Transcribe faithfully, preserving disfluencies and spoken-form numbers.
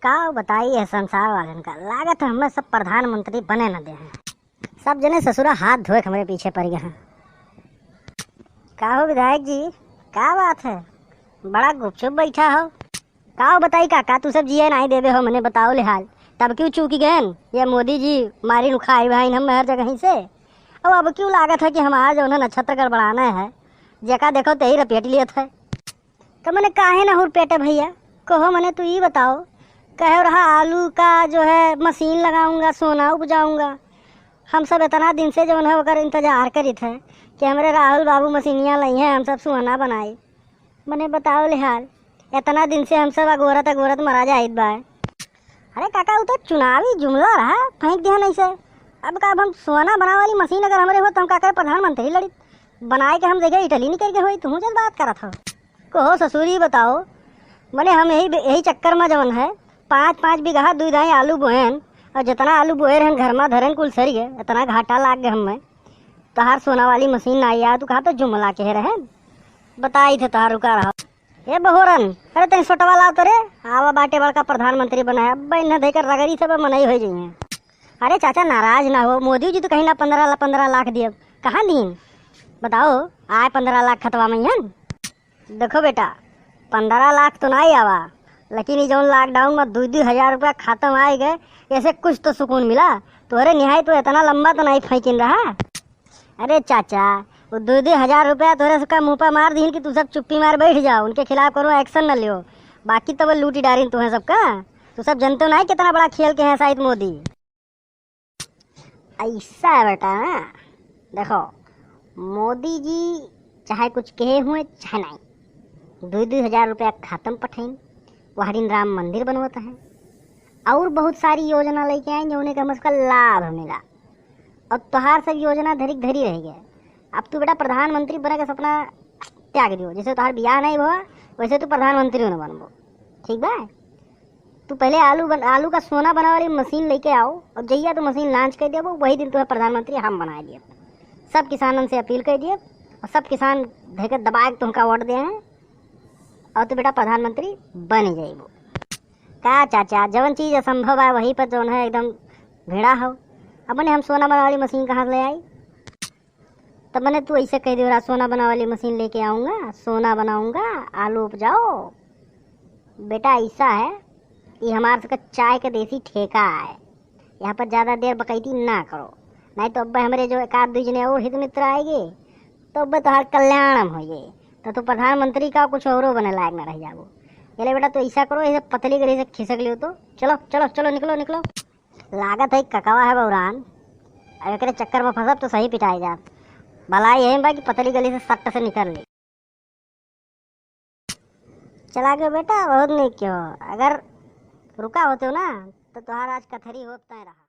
का बताई है संसार वालन का, लागत है हमें सब प्रधानमंत्री बने न दे हैं। सब जने ससुरा हाथ धोए के हमरे पीछे पड़ गए हैं। का हो विधायक जी, का बात है, बड़ा गुपचुप बैठा हो? का हो बताई काका, तू सब जिए नाई देवे हो, मने बताओ ले हाल। तब क्यों चूकी गए ये मोदी जी, मारी नुखाई भाई हम हर जगह ही से। अब अब क्यों लागत है कि हमार जौन है नक्षत्र गड़बड़ाना है, जेका देखो तेही रपेट लियत है। तो मने काहे ना हुरपेटे भैया, कहो मने तू ई बताओ, कहे रहा आलू का जो है मशीन लगाऊंगा, सोना उपजाऊंगा। हम सब इतना दिन से जौन है ओकर इंतजार करित है कि हमरे राहुल बाबू मशीनिया लई हैं, हम सब सोना बनाई। मने बताओ ले हाल, इतना दिन से हम सब अगोरत अगोरत मरा जाइत बा। अरे काका, उ तो चुनावी जुमला रहा, फेंक दिया नहीं से। अब का, अब हम सोना बनावे वाली मशीन अगर हमरे हो तो हम का करे प्रधानमंत्री लड़ित? बनाए के हम देखे इटली निकल के होई, तू जब बात करत हो। कहो ससुरी बताओ, मने हम यही, यही चक्कर में जवन है पाँच पाँच बीघा दुई दाई आलू बोएन, और जितना आलू बोए रहन घर में धरेन कुल सरी गए, इतना घाटा लाग गए हमें। तोहार सोना वाली मशीन ना आया, तू कहा तो जुमला कह रहे, बताई थे तोहार रुका रहा। ए बहोरन, अरे तनी सोटवा लाओ तो रे, आवा बाटे बड़का प्रधानमंत्री बनाया, अब इन्हें देकर रगड़ी सब मनई हो जाइए। अरे चाचा नाराज ना हो, मोदी जी तो कहीं ना पन्द्रह ला-, पन्द्रह लाख दिए, कहाँ दीन? बताओ, आए पन्द्रह लाख खतवा में हन? देखो बेटा, पन्द्रह लाख तो नाई आवा, लेकिन ई जौन लॉकडाउन में दुई दुई हजार रुपया खाता में आए गए, ऐसे कुछ तो सुकून मिला। तोहरे निहाई तो इतना लंबा तो नाई फेंकिन रहा। अरे चाचा, वो दुई दुई हजार रुपया तोहरे सबका मुंह पर मार दीन कि तू सब चुप्पी मार बैठ जाओ, उनके खिलाफ कोनो एक्शन न लियो, बाकी तो वो लूटी डारिन तुम्हें सबका। तू सब जनते हो ना कितना बड़ा खेल के हैं शायद मोदी। ऐसा है बेटा ना, देखो, मोदी जी चाहे कुछ कहे हुए चाहे नहीं, दुई दुई हजार रुपया खातम पठाइन, वहाँ दिन राम मंदिर बनवत है, और बहुत सारी योजना लेके आए जो उन्हें कम से कम लाभ मिला। और तोहार सब योजना धरी के धरी रह गए। अब तू बेटा प्रधानमंत्री बने का सपना त्याग दियो, जैसे तोहार बियाह नहीं हुआ वैसे तू प्रधानमंत्री न बनबो, ठीक बा? तू पहले आलू बन-, आलू का सोना बनावे वाली मशीन लेके आओ, और जहिया तू मशीन लॉन्च कर देबो, वही दिन तुम्हें प्रधानमंत्री हम बना दिए। सब किसानन से अपील कर दिए, और सब किसान धके दबा के तुमका वोट दे हैं, और तू बेटा प्रधानमंत्री बन ही जाइबो। का चाचा, जवन चीज असंभव है वही पर जौन है एकदम भिड़ा हो। अब मने हम सोना बनावे वाली मशीन कहाँ से ले आई? तब मने तू ऐसे कह दियो रहा, "सोना बनावे वाली मशीन लेके आऊँगा, सोना बनाऊँगा, आलू उपजाओ।" बेटा ऐसा है, ये हमारे सबका चाय का देसी ठेका है, यहाँ पर ज़्यादा देर बकैती ना करो, नहीं तो अब हमरे जो एक आध दुई जने और हित मित्र आएंगे, तो अब तोहार कल्याण हम होइए, तो तू प्रधानमंत्री का कुछ औरो बने लायक ना रह जाबो। चले बेटा, तू ऐसा करो, ऐसे पतली गली से खिसक लियो तो। चलो, चलो, चलो, निकलो, निकलो। लागत है ककवा है बौरान, अब एकरे चक्कर में फंसब तो सही पिटाई जात। भलाई यही बा कि पतली गली से सट्ट से निकल ली। चला गयो बेटा, बहुत नीक कियो। अगर रुका होते हो ना, तो तोहार आज कथरी होत तय रहा।